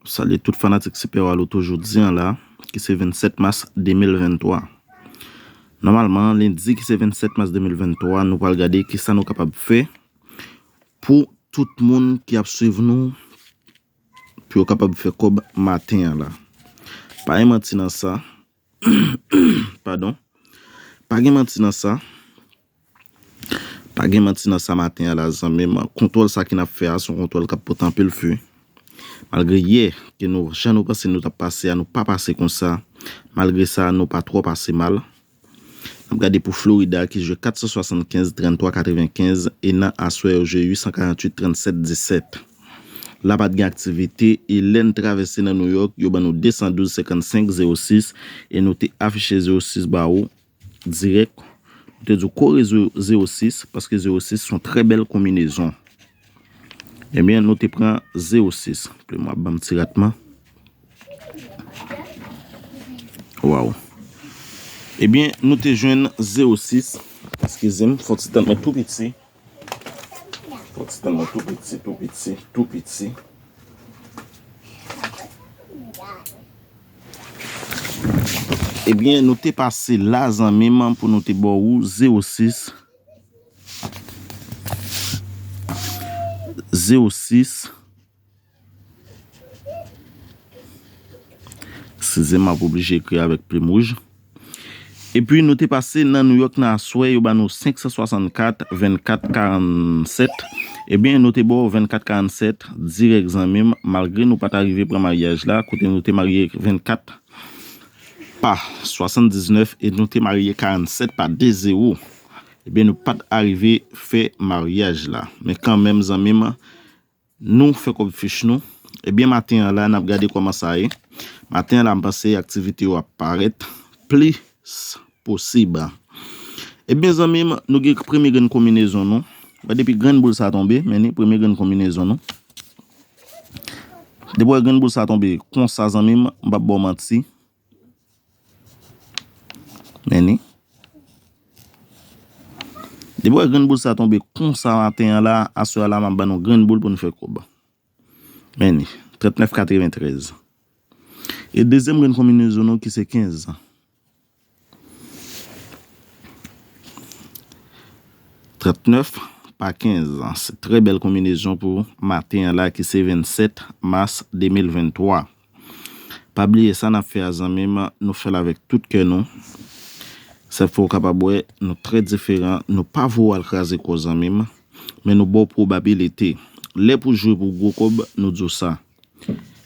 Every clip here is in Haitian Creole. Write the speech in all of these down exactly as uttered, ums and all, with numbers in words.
Salye tout fanatik Sipè Walo toujou di an la, ki se vennsèt mas de mil venntwa. Nòmalman, lendi ki se vennsèt mas de mil venntwa, nou pral gade kisa nou kapab fè pou tout moun ki ap swiv nou, pou yo kapab fè kòb maten an la. Pa gen manti nan sa. Padon. Pa gen manti nan sa. Pa gen manti nan sa maten an la, zanmi m. Kontwòl sa ki n ap fè a, se yon kontwòl k ap pote anpil fwi. Malgre yè, ke nou, jan nou panse nou t ap pase a, nou pa pase konsa. Malgre sa, nou pa twò pase mal. N ap gade pou Florida ki jwe kat san swasannkenz, trannntwa katrevenkenz, e nan aswè yo jwe uit san karanntuit, trannsèt disèt. La pa t gen aktivite, e lè n travèse nan New York, yo ban nou de san douz, senkannsenk, zewo sis, e nou te afiche zewo sis ba ou dirèk. Nou te di w kore zewo sis, paske zewo sis se yon trè bèl konbinezon. Ebyen, nou te pran zewo sis. Pou mwen ap ban m ti ratman. Waw. Ebyen, nou te jwenn zewo sis. Eskize m, fò ti tèt mwen tou piti. Fò ti tèt mwen tou piti, tou piti, tou piti. Ebyen, nou te pase la, zanmi m, pou nou te ba ou zewo sis. Zewo sis. Eskize m, m ap oblije ekri avèk plim wouj. Epi nou te pase nan New York nan aswè, yo ba nou senk san swasannkat, vennkat karannsèt. Ebyen, nou te ba w vennkat karannsèt dirèk, zanmi m, malgre nou pa t arive pran maryaj la, kote nou te marye vennkat pa swasanndiznèf e nou te marye karannsèt pa de zewo. Ebyen, nou pa t arive fè maryaj la. Men kanmenm, zanmi m, nou fè kòb fich nou. Ebyen, maten an la, n ap gade kòman sa ye. Maten an la, m panse aktivite yo ap parèt plis posib. Ebyen, zanmi m, nou gen premye grenn konbinezon nou. Wè, depi grenn boul sa tonbe, men ni premye grenn konbinezon nou. Depi wè grenn boul sa tonbe konsa, zanmi m, m p ap ba w manti. Men ni. Depi wè grenn boul sa tonbe konsa maten an la, aswè a la, m ap ban nou grenn boul pou nou fè kòb. Men ni, trannèf katreventrèz. E dezyèm grenn konbinezon nou ki se kenz. Trannèf pa kenz. Se trè bèl konbinezon pou maten an la ki se vennsèt mas de mil venntwa. Pa bliye sa n ap fè a, zanmi m, nou fè l avèk tout kè nou. Sa fè w kapab wè nou trè diferan, nou pa voye w al kraze kò, zanmi m, men nou ba w pwobabilite. Lè pou jwe pou gwo kòb, nou di w sa.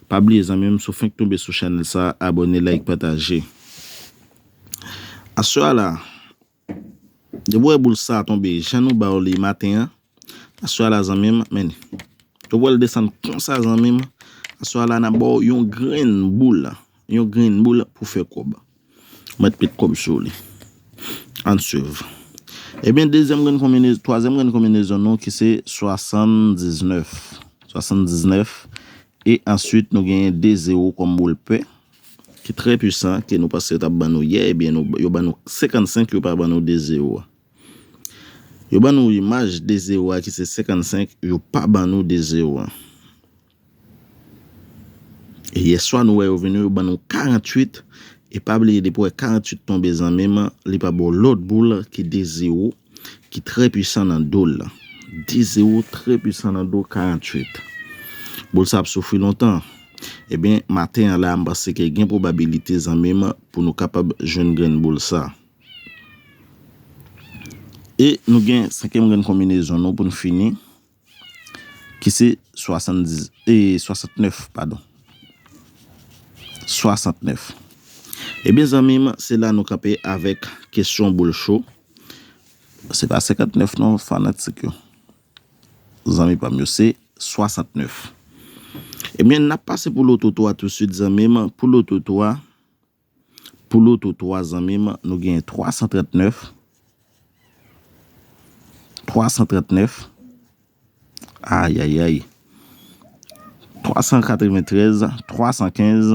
Pa bliye, zanmi m, si w fenk tonbe sou chanèl sa, abòne, like, pataje. Aswè a la, depi w wè boul sa tonbe, jan nou ba w li maten an, aswè a la, zanmi m, men ni. Depi w wè l desann konsa, zanmi m, aswè a la, n ap ba w yon grenn boul, yon grenn boul pou fè kòb. Mèt met kòb sou li. Ann swiv. Ebyen, dezyèm grenn konbinezon, twazyèm grenn konbinezon nou ki se swasanndiznèf. Swasanndiznèf. E answit, nou genyen de zewo kòm boul pè, ki trè pwisan, ke nou panse yo t ap ban nou yè, ebyen, nou, yo ban nou senkannsenk, yo pa ban nou de zewo a. Yo ban nou imaj de zewo a ki se senkannsenk, yo pa ban nou de zewo a. E yèswa nou wè yo vini, yo ban nou karanntuit. E pa bliye, depi w wè karanntuit tonbe, zanmi m, li pa ba w lòt boul ki de zewo, ki trè pwisan nan do l. De zewo trè pwisan nan do karanntuit. Boul sa ap soufri lontan. Ebyen, maten an la, m panse ke gen pwobabilite, zanmi m, pou nou kapab jwenn grenn boul sa. E nou gen senkyèm grenn konbinezon nou pou n fini, ki se swasanndis, e, swasantnèf, padon. Swasantnèf. Ebyen, zanmi m, se la nou kanpe avèk kesyon boul cho. Se pa senkantnèf non, fanatik yo. Zanmi pa m yo, se swasantnèf. Ebyen, n ap pase pou loto twa tousuit, zanmi m. Pou loto twa, Pou loto twa, zanmi m, nou gen twa san trantnèf. Twa san trantnèf. Ayayay. Twa san katreventrèz, twa san kenz.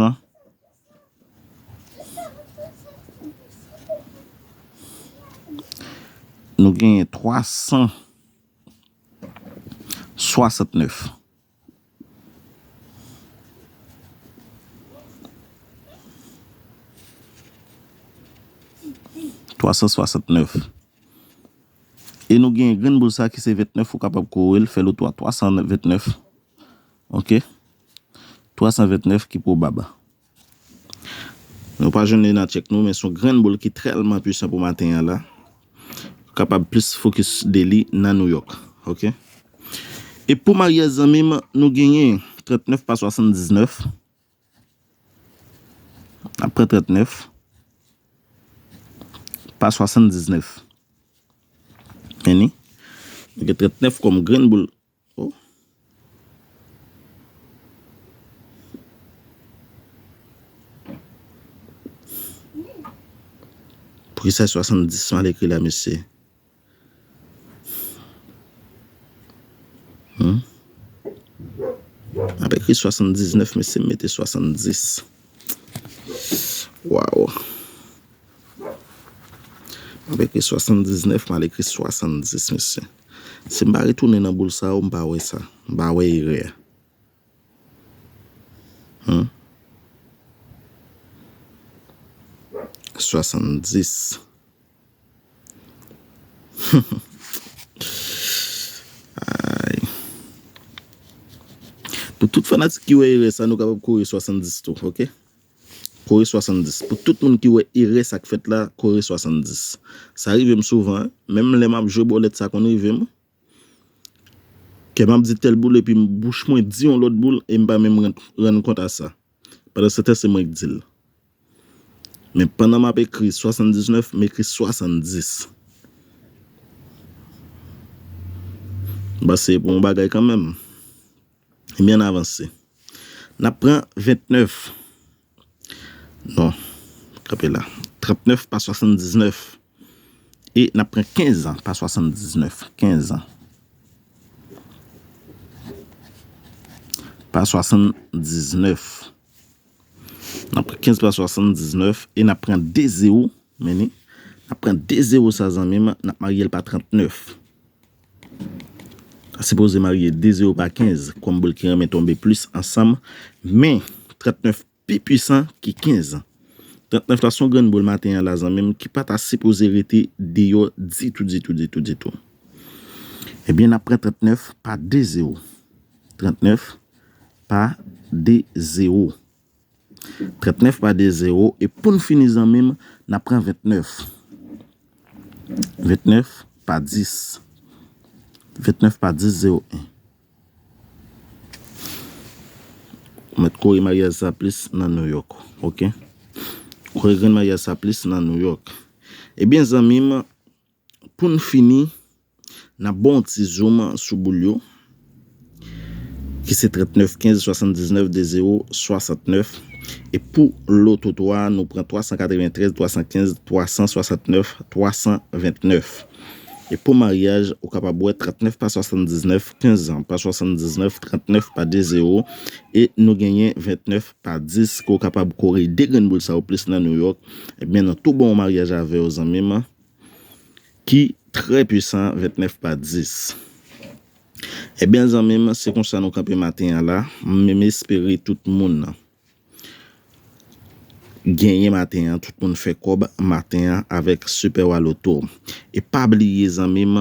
Nou gen twa san swasantnèf. twa san swasantnèf. E nou gen grenn boul sa ki se ventnèf, ou kapab kore l, fè loto a twa san ventnèf. Ok? Twa san ventnèf ki pwobab. Nou pa jwenn li nan tchèk nou, men se yon grenn boul ki tèlman pwisan pou maten an la. Kapab plis fokis de li nan New York. Ok? E pou maryaj zanmi m, nou genyen trantnèf pa swasanndiznèf. Apre trantnèf pa swasanndiznèf. Men ni, nou gen trantnèf kòm grenn boul. Oh. Poukisa swasanndis mal ekri la, mesye? Hmm? M ap ekri swasanndiznèf, mesye, m mete swasanndis. Waw. M ap ekri swasanndiznèf, m al ekri swasanndis, mesye. Si m pa retounen nan boul sa yo, m pa wè sa. M pa wè erè a. Hmm? Swasanndis. Ay. Pou tout fanatik ki wè erè sa, nou kapab kore swasanndis tou, ok? Kore swasanndis. Pou tout moun ki wè erè sa k fèt la, kore swasanndis. Sa rive m souvan, wi. Menm lè m ap jwe bòlèt, sa konn rive m. Kè m ap di tèl boul, epi m, bouch mwen di yon lòt boul, e m pa menm rann, rann kont a sa. Pandan se tan, se mwen k di l. Men pandan m ap ekri swasanndiznèf, m ekri swasanndis. M panse pou yon bagay kanmenm. Ebyen, n avanse. N ap pran ventnèf. Non, kanpe la. Trantnèf pa swasanndiznèf. E n ap pran kenz pa swasanndiznèf. Kenz pa swasanndiznèf. N ap pran kenz pa swasanndiznèf e n ap pran de zewo. Men ni, n ap pran de zewo sa, zanmi m, n ap marye l pa trantnèf. Sa sipoze marye de zewo pa kenz, kòm boul ki renmen tonbe plis ansanm, men trantnèf pi pwisan ki kenz. Trantnèf la se yon grenn boul maten an la, zanmi m, ki pa ta sipoze rete deyò ditou, ditou, ditou, ditou. Ebyen, n ap pran trantnèf pa de zewo. Trantnèf pa de zewo. Trantnèf pa de zewo. E pou n fini, zanmi m, n ap pran ventnèf. Ventnèf pa dis. Ventnèf pa dis zewo en. Ou mèt kore maryaj sa plis nan New York, ok? Kore grenn maryaj sa plis nan New York. Ebyen, zanmi m, pou n fini, n ap ba w yon ti zoom sou boul yo, ki se trantnèf kenz swasanndiznèf de zewo swasantnèf. E pou loto twa, nou pran twa san katreventrèz, twa san kenz, twa san swasantnèf, twa san ventnèf. E pou maryaj, ou kapab wè trantnèf pa swasanndiznèf, kenz pa swasanndiznèf, trantnèf pa de zewo, e nou genyen ventnèf pa dis, ke w kapab kore de grenn boul sa yo plis nan New York. Ebyen, n tou bon maryaj avè w, zanmi m, ki trè pwisan, ventnèf pa dis. Ebyen, zanmi m, se konsa nou kanpe maten an la. M, m espere tout moun genyen maten an, tout moun fè kòb maten an avèk Super Wa Loto. E pa bliye, zanmi m,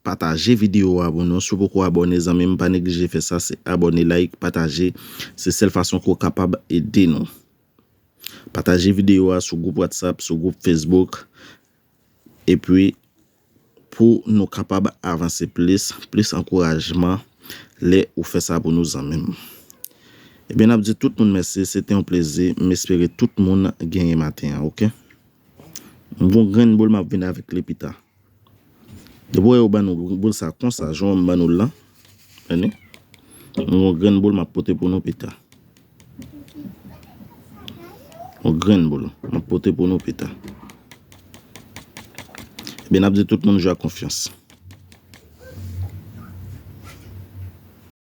pataje videyo a pou nou. Si w poko abòne, zanmi m, pa neglije fè sa, se abòne, like, pataje. Se sèl fason ke w kapab ede nou. Pataje videyo a sou gwoup WhatsApp, sou gwoup Facebook. Epi, pou nou kapab avanse plis, plis ankourajman lè ou fè sa pou nou, zanmi m. Ebyen, n ap di tout moun mèsi, se te yon plezi. M espere tout moun genyen maten an, ok? M gon grenn boul, m ap vin avèk li pita. Depi w wè yo ban nou boul sa konsa, jan m ban nou l lan, tande? M gon grenn boul m ap pote pou nou pita. Yon grenn boul m ap pote pou nou pita. Ebyen, n ap di tout moun jwe ak konfyans.